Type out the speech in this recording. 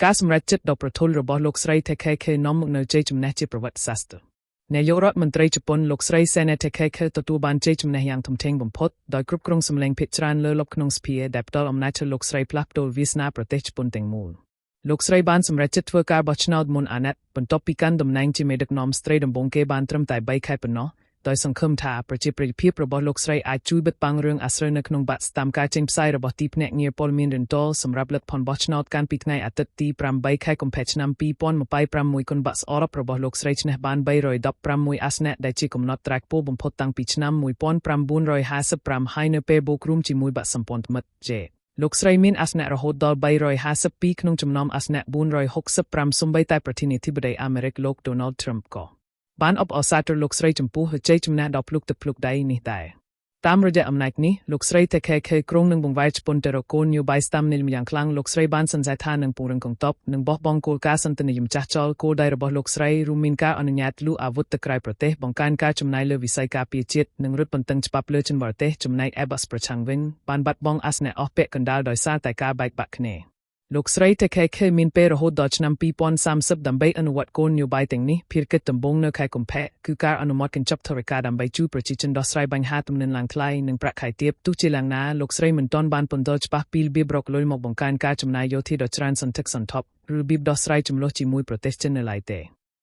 ការសម្រេចចិត្តដ៏ប្រធុលរបស់លោកស្រី Takaichi នាំមកនូវជ័យជំនះជាប្រវត្តិសាស្ត្រនាយករដ្ឋមន្ត្រីជប៉ុនលោកស្រី Sanae Takaichi ទទួលបានជ័យជំនះយ៉ាងធំធេងបំផុតដោយគ្រប់គ្រងសម្លេងភាគច្រើនលើលប់ក្នុងសភាដែលផ្ដល់អំណាចឲ្យលោកស្រីផ្លាស់ប្ដូរវាសនាប្រទេសជប៉ុនទាំងមូលលោកស្រីបានសម្រេចចិត្តធ្វើការបោះឆ្នោតមុនអាណត្តិបន្ទាប់ពីកាន់តំណែងជាមេដឹកនាំស្ត្រីដំបូងគេបានត្រឹមតែ3ខែប៉ុណ្ណោះដោយសង្ឃឹមថាប្រជាប្រិយភាពរបស់លោកស្រីអាចជួយបិទបាំងរឿងអាស្រូវនៅក្នុងបាក់តាមការចេញផ្សាយរបស់ទីភ្នាក់ងារព័ត៌មានរិនតលសម្រាប់លទ្ធផលបោះឆ្នោតកាលពីថ្ងៃអាទិត្យទី8ខែកុម្ភៈឆ្នាំ2026គុណបាក់ស្អររបស់លោកស្រីឈ្នះបាន316អាសនៈដែលជាកំណត់ត្រាខ្ពស់បំផុតតាំងពីឆ្នាំ1955ហើយនៅពេលបូករួមជាមួយបាក់សម្ព័ន្ធមិត្ត J លោកស្រីមានអាសនៈរហូតដល់352ក្នុងចំណោមអាសនៈ465សូម្បីតែប្រធានាធិបតីអាមេរិកលោក Donald Trump ក៏បានអបអរសាទរលោកស្រីចំពោះជ័យជំនះដ៏ភ្លុកទឹកភ្លុកដៃនេះដែរតាមរយៈអំណាចនេះលោកស្រី Takaichi គ្រោងនឹងបង្វែរជប៉ុនទៅរកគោលនយោបាយស្ដាំនិយមយ៉ាងខ្លាំងលោកស្រីបានសន្យាថានឹងពង្រឹងកងទ័ពនិងបោះបង់គោលការណ៍សន្តិនិយមចាស់ចោលគោលដៅរបស់លោកស្រីរួមមានការអនុញ្ញាតលក់អាវុធទៅក្រៅប្រទេសបង្កើនការចំណាយលើវិស័យការពារជាតិនិងរឹតបន្តឹងច្បាប់លើជនបរទេសចំណែកឯបក្សប្រឆាំងវិញបានបាត់បង់អាសនៈអស់ពាក់កណ្ដាលដោយសារតែការបែកបាក់គ្នាលោកស្រី Takaichi មានពេលរហូតដល់ឆ្នាំ2030ដើម្បីអនុវត្តគោលនយោបាយទាំងនេះភារកិច្ចដំបូងនៅខែកុម្ភៈគឺការអនុម័តកញ្ចប់ថវិកាដើម្បីជួយប្រជាជនដោះស្រាយបញ្ហាទំនិញឡើងថ្លៃនិងប្រាក់ខែទាបទោះជាយ៉ាងណាលោកស្រីមិនទាន់បានពន្យល់ច្បាស់ពីរបៀបរកលុយមកបង្កើនការចំណាយយោធាដ៏ច្រើនសន្ធឹកសន្ធាប់ឬរបៀបដោះស្រាយជម្លោះជាមួយប្រទេសចិននៅឡើយទេ។